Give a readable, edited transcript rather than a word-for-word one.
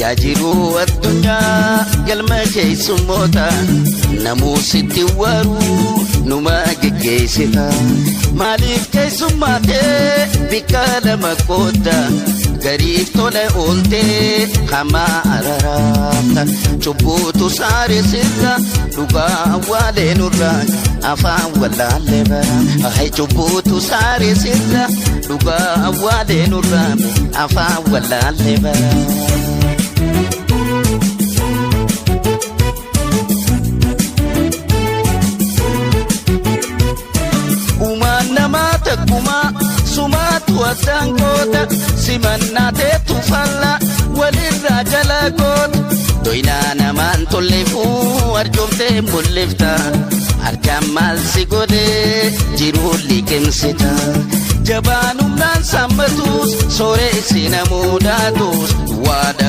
Yaa jiruu addunyaa galma keessummoota namuu sitti waruu numa geggeessita. Maaliif keessummaatee bikka lama qoodda gariif tola ooltee hamaa araraafta. Cubbuutu saare sirra dhugaa awwaalee nurra afaan wallaallee bara. Hai cubbuutu saare sirra dhugaa awwaalee nurra afaan wallaallee bara. Uumaan namaa takkumaa sumaatu addaan goota simannaa teetu falla walirraa jala goota. Doyinaa namaan tolleefuu arjoomtee mul'ifta harkaan maal si godhee jiruu liqimsita. Jabaan humnaan sammatuus sooressi namuu daatus waada.